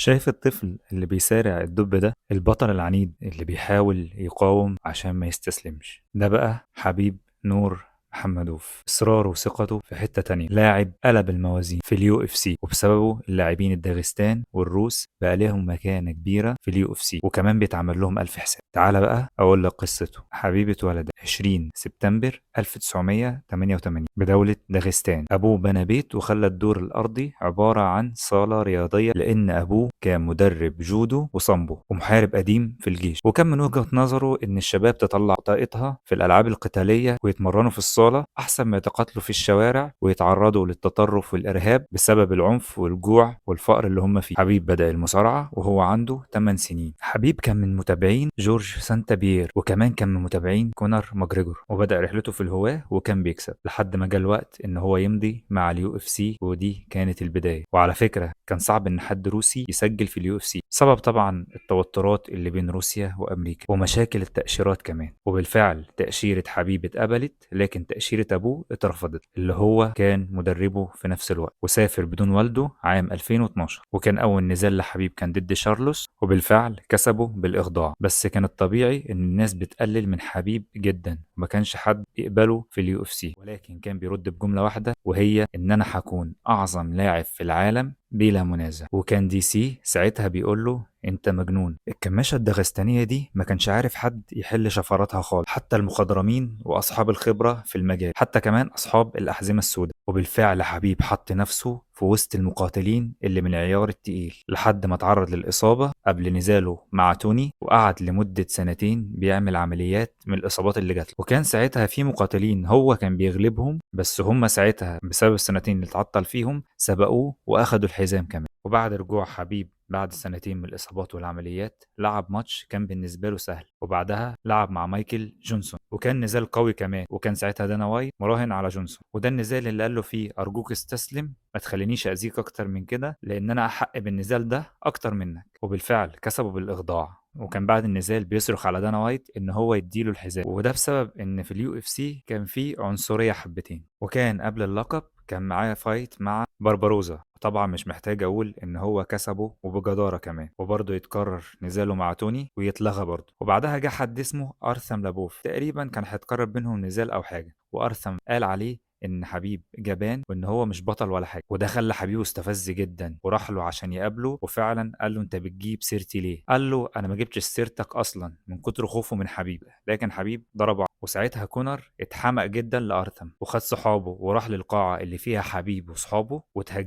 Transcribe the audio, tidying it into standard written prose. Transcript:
شايف الطفل اللي بيسارع الدب ده، البطل العنيد اللي بيحاول يقاوم عشان ما يستسلمش، ده بقى حبيب نور محمدوف. اصراره وثقته في حتة تانية، لاعب قلب الموازين في ال UFC، وبسببه اللاعبين الداغستان والروس بقى لهم مكانة كبيرة في ال UFC، وكمان بيتعمل لهم ألف حساب. تعال بقى اقول لك قصته. حبيب اتولد 20 سبتمبر 1988 بدولة داغستان. ابوه بنى بيت وخلى الدور الارضي عبارة عن صالة رياضية، لان ابوه كان مدرب جودو وصامبو ومحارب قديم في الجيش، وكان من وجهة نظره ان الشباب تطلع طاقتها في الالعاب القتالية ويتمرنوا في الصالة احسن ما يتقاتلوا في الشوارع ويتعرضوا للتطرف والارهاب بسبب العنف والجوع والفقر اللي هم فيه. حبيب بدأ المصارعة وهو عنده 8 سنين. حبيب كان من متابعين جورج سانتا بيير، وكمان كان من متابعين كونر ماجريجور، وبدأ رحلته في الهواة وكان بيكسب لحد ما جه الوقت ان هو يمضي مع ال UFC، ودي كانت البداية. وعلى فكرة كان صعب ان حد روسي يسجل في ال UFC، سبب طبعا التوترات اللي بين روسيا وامريكا ومشاكل التأشيرات كمان. وبالفعل تأشيرة حبيب اتقبلت، لكن تأشيرة ابوه اترفضت، اللي هو كان مدربه في نفس الوقت، وسافر بدون والده عام 2012. وكان اول نزال لحبيب كان ضد شارلوس، وبالفعل كسبه بالاخضاع. بس كان الطبيعي ان الناس بتقلل من حبيب جدا وما كانش حد يقبله في ال UFC، ولكن كان بيرد بجملة واحدة، وهي ان انا هكون اعظم لاعب في العالم بلا منازع. وكان DC ساعتها بيقول له انت مجنون. الكماشة الدغستانية دي ما كانش عارف حد يحل شفراتها خالص، حتى المخضرمين واصحاب الخبرة في المجال، حتى كمان اصحاب الاحزمة السوداء. وبالفعل حبيب حط نفسه في وسط المقاتلين اللي من العيار التقيل، لحد ما تعرض للإصابة قبل نزاله مع توني، وقعد لمدة سنتين بيعمل عمليات من الإصابات اللي جات له. وكان ساعتها في مقاتلين هو كان بيغلبهم، بس هم ساعتها بسبب السنتين اللي اتعطل فيهم سبقوه وأخدوا الحزام كمان. وبعد رجوع حبيب بعد سنتين من الإصابات والعمليات، لعب ماتش كان بالنسبة له سهل، وبعدها لعب مع مايكل جونسون، وكان نزال قوي كمان. وكان ساعتها دانا وايت مراهن على جونسون، وده النزال اللي قال له فيه أرجوك استسلم، ما تخلينيش أذيك أكتر من كده، لأن أنا أحق بالنزال ده أكتر منك. وبالفعل كسبه بالإخضاع. وكان بعد النزال بيصرخ على دانا وايت ان هو يديله الحزام، وده بسبب ان في ال UFC كان في عنصرية حبتين. وكان قبل اللقب كان معاه fight مع بارباروزا، وطبعا مش محتاج اقول ان هو كسبه وبجدارة كمان. وبرضه يتكرر نزاله مع توني ويتلغى برضه. وبعدها جه حد اسمه ارثم لابوف، تقريبا كان هيتكرر بينهم نزال او حاجة، وارثم قال عليه ان حبيب جبان وان هو مش بطل ولا حاجة، وده خلى حبيبه استفز جدا وراح له عشان يقابله. وفعلا قال له انت بتجيب سيرتي ليه؟ قال له انا ما جبتش سيرتك اصلا، من كتر خوفه من حبيب. لكن حبيب ضربه، وساعتها كونر اتحمق جدا لارثم وخد صحابه وراح للقاعه اللي فيها حبيب وصحابه وتهجم.